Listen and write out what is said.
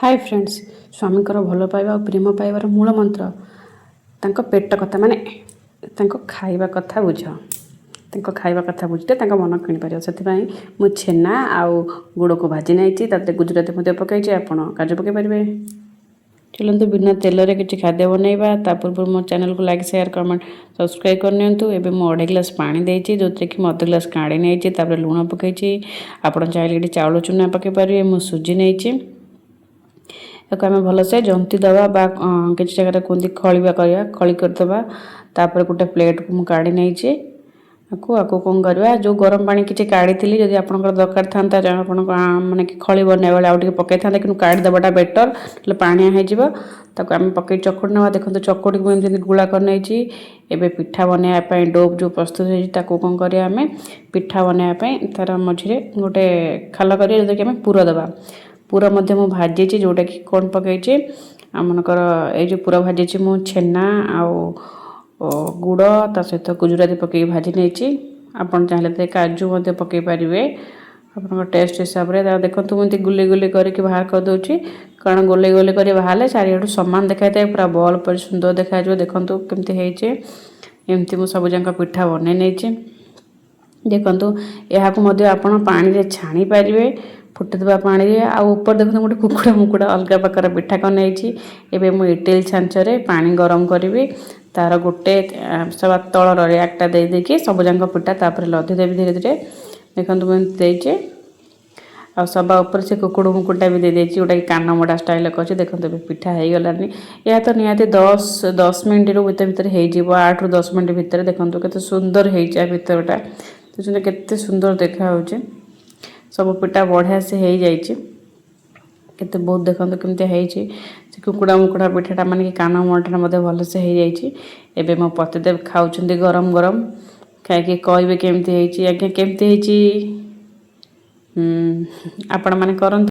ହାଏ friends, ସ୍ୱାମୀଙ୍କର ଭଲ ପାଇବା ଆଉ ପ୍ରେମ ପାଇବାର ମୂଳ ମନ୍ତ୍ର ତାଙ୍କ ପେଟ କଥା, ମାନେ ତାଙ୍କ ଖାଇବା କଥା ବୁଝ। ତାଙ୍କ ଖାଇବା କଥା ବୁଝିଲେ ତାଙ୍କ ମନ କିଣିପାରିବ। ସେଥିପାଇଁ ମୁଁ ଛେନା ଆଉ ଗୁଡ଼କୁ ଭାଜି ନେଇଛି। ତା ଦେହରେ ଗୁଜୁରାତି ମଧ୍ୟ ପକାଇଛି। ଆପଣ କାଜୁ ପକାଇ ପାରିବେ। ଚାଲନ୍ତୁ, ବିନା ତେଲରେ କିଛି ଖାଦ୍ୟ ବନେଇବା। ତା ପୂର୍ବରୁ ମୋ ଚ୍ୟାନେଲକୁ ଲାଇକ୍, ସେୟାର, କମେଣ୍ଟ, ସବସ୍କ୍ରାଇବ୍ କରିନିଅନ୍ତୁ। ଏବେ ମୁଁ ଅଢ଼େଇ ଗ୍ଲାସ୍ ପାଣି ଦେଇଛି, ଯେଉଁଥିରେ କି ମୁଁ ଅଧ ଗ୍ଲାସ୍ କାଢ଼ି ନେଇଛି। ତାପରେ ଲୁଣ ପକାଇଛି। ଆପଣ ଚାହିଁଲେ ଏଠି ଚାଉଳ ଚୁନା ପକାଇ ପାରିବେ। ମୁଁ ସୁଜି ନେଇଛି। ତାକୁ ଆମେ ଭଲସେ ଜନ୍ତି ଦେବା ବା କିଛି ଜାଗାରେ କୁହନ୍ତି ଖଳିବା କରିବା, ଖଳି କରିଦେବା। ତାପରେ ଗୋଟେ ପ୍ଲେଟ୍କୁ ମୁଁ କାଢ଼ି ନେଇଛି ଆକୁ। ଆକୁ କ'ଣ କରିବା? ଯେଉଁ ଗରମ ପାଣି କିଛି କାଢ଼ିଥିଲି, ଯଦି ଆପଣଙ୍କର ଦରକାର ଥାନ୍ତା, ଆପଣଙ୍କ ମାନେ କି ଖଳି ବନେଇବା ବେଳେ ଆଉ ଟିକେ ପକାଇଥାନ୍ତେ, କିନ୍ତୁ କାଢ଼ି ଦେବାଟା ବେଟର୍, ହେଲେ ପାଣିଆ ହେଇଯିବ। ତାକୁ ଆମେ ପକାଇ ଚକୁଡ଼ି ନେବା। ଦେଖନ୍ତୁ, ଚକୁଡ଼ିକୁ ମୁଁ ଏମିତି ଗୁଳା କରିନେଇଛି। ଏବେ ପିଠା ବନେଇବା ପାଇଁ do ଯେଉଁ ପ୍ରସ୍ତୁତ ହେଇଛି, ତାକୁ କ'ଣ କରିବା ଆମେ? ପିଠା ବନେଇବା ପାଇଁ ତା'ର ମଝିରେ ଗୋଟେ ଖାଲ କରିବା, ଯେଉଁଟାକି ଆମେ ପୁର ଦେବା। ପୁର ମଧ୍ୟ ମୁଁ ଭାଜିଛି, ଯେଉଁଟାକି କ'ଣ ପକାଇଛି ଆମମାନଙ୍କର। ଏଇ ଯେଉଁ ପୁର ଭାଜିଛି ମୁଁ, ଛେନା ଆଉ ଗୁଡ଼, ତା ସହିତ ଗୁଜୁରାତି ପକାଇକି ଭାଜି ନେଇଛି। ଆପଣ ଚାହିଁଲେ କାଜୁ ମଧ୍ୟ ପକାଇ ପାରିବେ, ଆପଣଙ୍କ ଟେଷ୍ଟ ହିସାବରେ। ତା ଦେଖନ୍ତୁ, ମୁଁ ଏମିତି ଗୁଲି ଗୁଲି କରିକି ବାହାର କରିଦେଉଛି, କାରଣ ଗୋଲେଇ ଗୋଲେଇ କରି ବାହାରିଲେ ଚାରିଆଡ଼ୁ ସମାନ ଦେଖାଯାଇଥାଏ, ପୁରା ବଲ୍ ପରି ସୁନ୍ଦର ଦେଖାଯିବ। ଦେଖନ୍ତୁ କେମିତି ହେଇଛି। ଏମିତି ମୁଁ ସବୁଯାକ ପିଠା ବନେଇ ନେଇଛି। ଦେଖନ୍ତୁ, ଏହାକୁ ମଧ୍ୟ ଆପଣ ପାଣିରେ ଛାଣି ପାରିବେ, ଫୁଟୁଥିବା ପାଣିରେ। ଆଉ ଉପରେ ଦେଖନ୍ତୁ, ଗୋଟେ କୁକୁଡ଼ା ମୁକୁଡ଼ା ଅଲଗା ପ୍ରକାର ପିଠା ବନେଇଛି। ଏବେ ମୁଁ ଇଟିଲି ଛାଞ୍ଚରେ ପାଣି ଗରମ କରିବି। ତାର ଗୋଟେ ସବା ତଳର ର୍ୟାକ୍ଟା ଦେଇଦେଇକି ସବୁଯାକ ପିଠା ତାପରେ ଲଦି ଦେବି ଧୀରେ ଧୀରେ। ଦେଖନ୍ତୁ, ମୁଁ ଏମିତି ଦେଇଛି ଆଉ ସବା ଉପରେ ସେ କୁକୁଡ଼ ମୁକୁଡ଼ଟା ବି ଦେଇଦେଇଛି, ଯେଉଁଟାକି କାନ ମୋଡ଼ା ଷ୍ଟାଇଲ୍ କରିଛି। ଦେଖନ୍ତୁ, ଏବେ ପିଠା ହେଇଗଲାଣି। ଏହା ତ ନିହାତି 10 ମିନିଟ୍ରୁ ଭିତରେ ଭିତରେ ହେଇଯିବ, 8ରୁ 10 ମିନିଟ୍ ଭିତରେ। ଦେଖନ୍ତୁ, କେତେ ସୁନ୍ଦର ହେଇଛି। ଆ ଭିତରଟା ଦେଖୁଛନ୍ତି, କେତେ ସୁନ୍ଦର ଦେଖାହେଉଛି। ସବୁ ପିଠା ବଢ଼ିଆ ସେ ହେଇଯାଇଛି। କେତେ ବହୁତ, ଦେଖନ୍ତୁ କେମିତି ହେଇଛି। ସେ କୁକୁଡ଼ା ମୁକୁଡ଼ା ପିଠାଟା, ମାନେ କି କାନ ମୋଡ଼ାଟା ମଧ୍ୟ ଭଲସେ ହେଇଯାଇଛି। ଏବେ ମୋ ପତିଦେବ ଖାଉଛନ୍ତି ଗରମ ଗରମ। ଖାଇକି କହିବେ କେମିତି ହେଇଛି। ଆଜ୍ଞା, କେମିତି ହେଇଛି? ଆପଣମାନେ କରନ୍ତୁ।